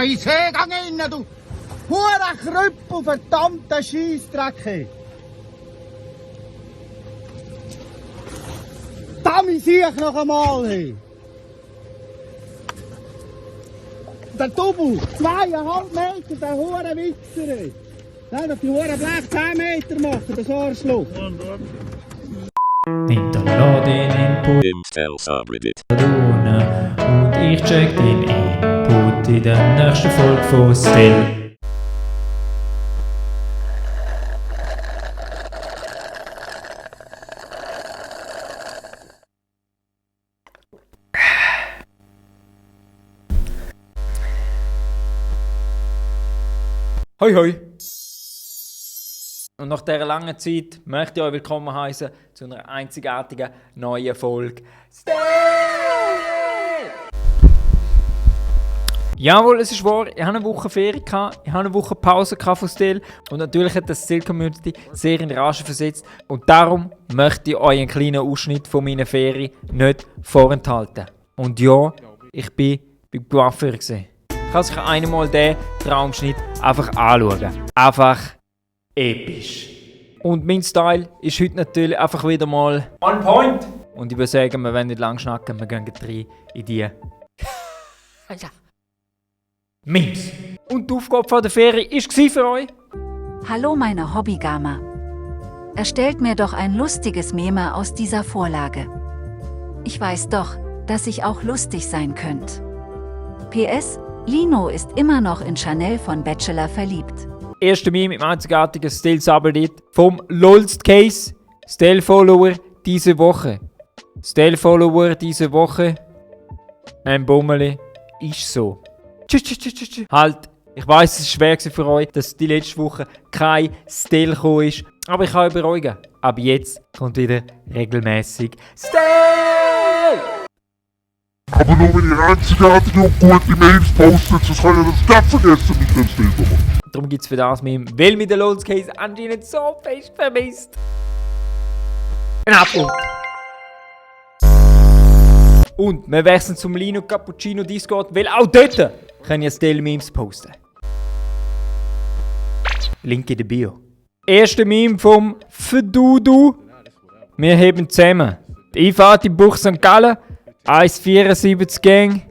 Scheiße, gang innen, du! Hure Krüppel, verdammter Scheissdreck! Damit sehe ich noch einmal, hey! Der Double, 2,5 Meter, der hure Wichser, hey! Nein, dass die hure Blech 10 Meter machen, das Arschloch! Hinterlade den Input Intel Subreddit. und ich check den Input in der nächsten Folge von Still. Hoi hoi! Und nach dieser langen Zeit möchte ich euch willkommen heißen zu einer einzigartigen neuen Folge Still! Jawohl, es ist wahr, ich hatte eine Woche Ferien, ich hatte eine Woche Pause von Still und natürlich hat das Still-Community sehr in Rage versetzt und darum möchte ich euch einen kleinen Ausschnitt von meiner Ferien nicht vorenthalten. Und ja, ich bin beim Coiffeur gewesen. Ich kann sich einmal diesen Traumschnitt einfach anschauen. Einfach episch. Und mein Style ist heute natürlich einfach wieder mal on point. Und ich würde sagen, wir wollen nicht lang schnacken, wir gehen rein in die Memes. Und die Aufgabe von der Ferie war für euch? Hallo meine Hobbygamer. Erstellt mir doch ein lustiges Meme aus dieser Vorlage. Ich weiß doch, dass ich auch lustig sein könnt. PS, Lino ist immer noch in Chanel von Bachelor verliebt. Erste Meme im einzigartigen Still Subreddit vom Lolst Case. Still Follower diese Woche. Still Follower diese Woche. Ein Bummeli ist so. Tschüss. Halt, ich weiss, es war schwer für euch, dass die letzte Woche kein Still gekommen ist. Aber ich kann euch beruhigen. Ab jetzt kommt wieder regelmäßig Still! Aber nur wenn ihr einzigartige und gute Mails postet, sonst kann ich das ganz vergessen mit dem Still. Darum gibt es für das Meme, weil mir der Lolz Case anscheinend so fest vermisst. Ein Abgrund. Und wir wechseln zum Lino Cappuccino Discord, weil auch dort können ihr Still Memes posten. Link in der Bio. Erste Meme vom Fdudu. Wir heben zusammen. Die Einfahrt in Buch St. Gallen. 1,74 Gang.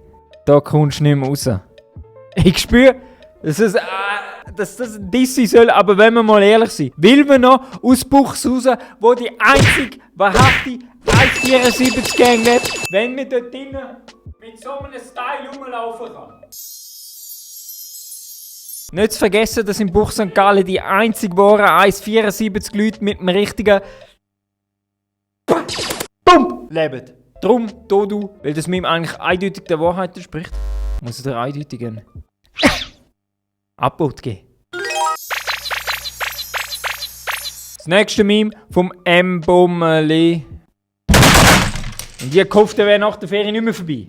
Da kommst du nicht mehr raus. Ich spüre, dass das ein Diss sein soll, aber wenn wir mal ehrlich sind, will man noch aus Buchs raus, wo die einzig wahrhafte 1,74 Gang lebt, wenn man dort drinnen mit so einem Style rumlaufen kann. Nicht zu vergessen, dass in Buch St. Gallen die einzig wahren 1,74 Leute mit einem richtigen Pump leben. Drum, Dodu, weil das Meme eigentlich eindeutig der Wahrheit entspricht, muss es der eindeutigen Abbot geben. Das nächste Meme vom M-Bommeli. Und ich hoffe, der wäre nach der Ferien nicht mehr vorbei.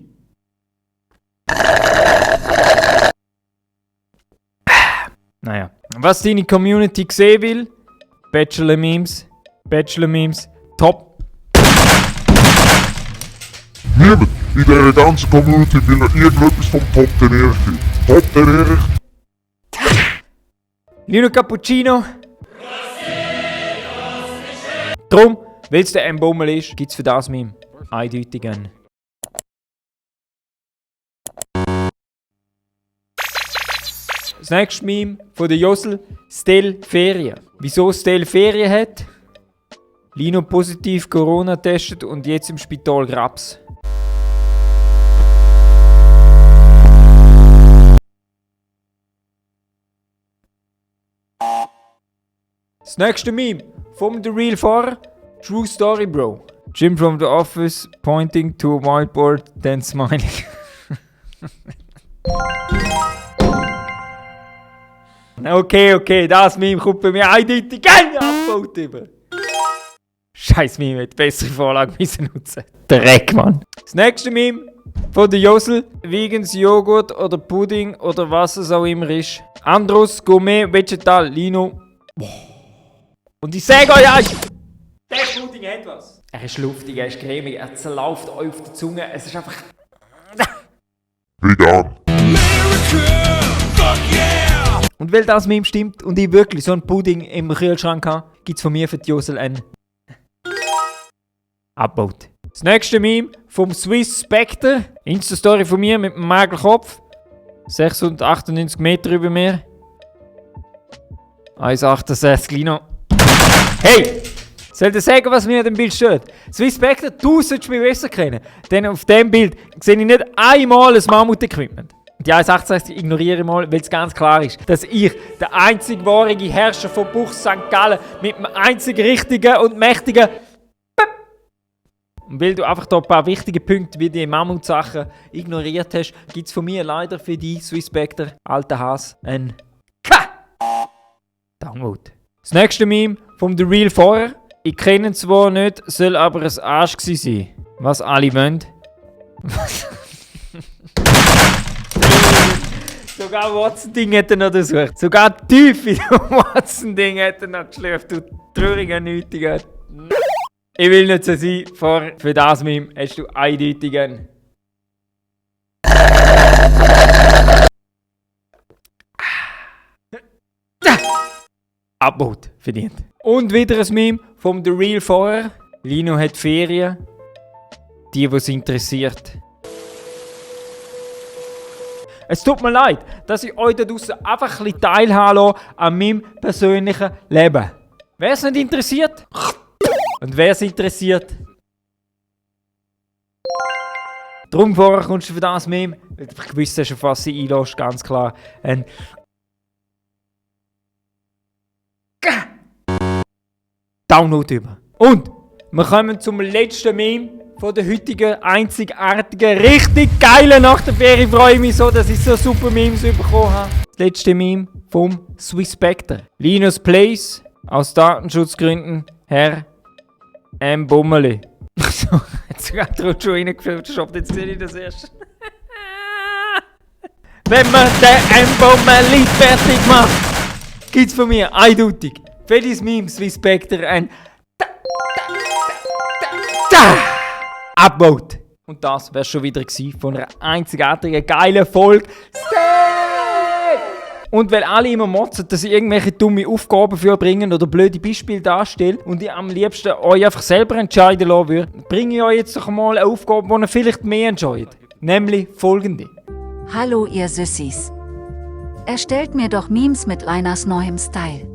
Naja. Was deine Community sehen will, Bachelor-Memes, top. Niemand in dieser ganzen Community will noch irgendetwas vom Top den Erich. Top der Erich. Lino Cappuccino. Drum, weil es der M-Bummel ist, gibt es für das Meme eindeutig einen. Das nächste Meme von der Josel, Still Ferien. Wieso Still Ferien hat? Lino positiv Corona testet und jetzt im Spital Grabs. Das nächste Meme vom The Real Fahrer, True Story Bro. Jim from the office pointing to a whiteboard, then smiling. Okay, das Meme kommt bei mir eindeutig gerne abgebaut über. Scheiß Meme, hätte bessere Vorlage müssen nutzen. Dreck, Mann. Das nächste Meme von der Josel, Vegans Joghurt oder Pudding oder was es auch immer ist. Andros Gourmet Vegetal Lino. Und ich sage euch eins, der Pudding hat was. Er ist luftig, er ist cremig, er zerläuft euch auf die Zunge. Es ist einfach... Vegan. America! Und weil das Meme stimmt und ich wirklich so einen Pudding im Kühlschrank habe, gibt es von mir für die Josel ein Abbaut. Das nächste Meme vom Swiss Spectre. Insta-Story von mir mit dem Magelkopf. 698 Meter über mir. 1,68 Lino. Hey! Soll ich sagen, was mir an dem Bild stört? Swiss Spectre, du solltest mich besser kennen. Denn auf dem Bild sehe ich nicht einmal ein Mammut-Equipment. Die 1,68 ignoriere ich mal, weil es ganz klar ist, dass ich, der einzig wahre Herrscher von Buch St. Gallen, mit dem einzig richtigen und mächtigen und weil du einfach da ein paar wichtige Punkte wie die Mammut-Sachen ignoriert hast, gibt es von mir leider für die Swiss Spectre, alter Hass, ein Download. Das nächste Meme vom The Real Fahrer. Ich kenne ihn zwar nicht, soll aber ein Arsch gewesen sein. Was alle wollen. Sogar Watson-Ding hätte er noch gesucht. Sogar die Tiefe Watson-Ding hätte er noch geschlürft. Du trauriger Nötiger. Ich will nicht so sein, für das Meme hast du eindeutigen. Abbaut verdient. Und wieder ein Meme vom The Real Fahrer. Lino hat Ferien. Die, was interessiert. Es tut mir leid, dass ich euch da draussen einfach ein bisschen teilhaben lasse an meinem persönlichen Leben. Wer es nicht interessiert? Und wer es interessiert? Darum vorher kommst du für das Meme, weil du gewusst hast, auf was sie einlässt, ganz klar. Ein Download über. Und wir kommen zum letzten Meme von der heutigen einzigartigen, richtig geilen Nach der Ferie. Freue ich mich so, dass ich so super Memes bekommen habe. Das letzte Meme vom Swiss Spectre. Linus Place, aus Datenschutzgründen, Herr M. Bummeli. So, jetzt sogar die Rutsche reingeschafft, jetzt sehe ich das erst. Wenn man den M. Bummeli fertig macht, gibt's von mir eindeutig für dieses Meme Swiss Spectre ein Abbaut. Und das wäre schon wieder gewesen von einer einzigartigen, geilen Folge. Und weil alle immer motzen, dass ich irgendwelche dumme Aufgaben für bringen oder blöde Beispiele darstelle und ich am liebsten euch einfach selber entscheiden lassen würde, bringe ich euch jetzt doch mal eine Aufgabe, die ihr vielleicht mehr entscheidet. Nämlich folgende. Hallo ihr Süssis. Erstellt mir doch Memes mit Liners neuem Style.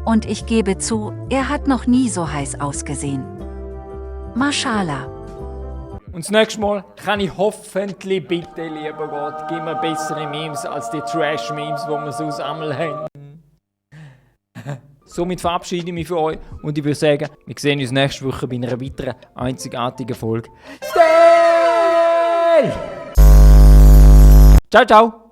Und ich gebe zu, er hat noch nie so heiß ausgesehen. Mashallah. Und das nächste Mal kann ich hoffentlich, bitte, lieber Gott, gib mir bessere Memes als die Trash-Memes, die wir so sammeln haben. Somit verabschiede ich mich von euch und ich würde sagen, wir sehen uns nächste Woche bei einer weiteren einzigartigen Folge. Stay! Ciao, ciao!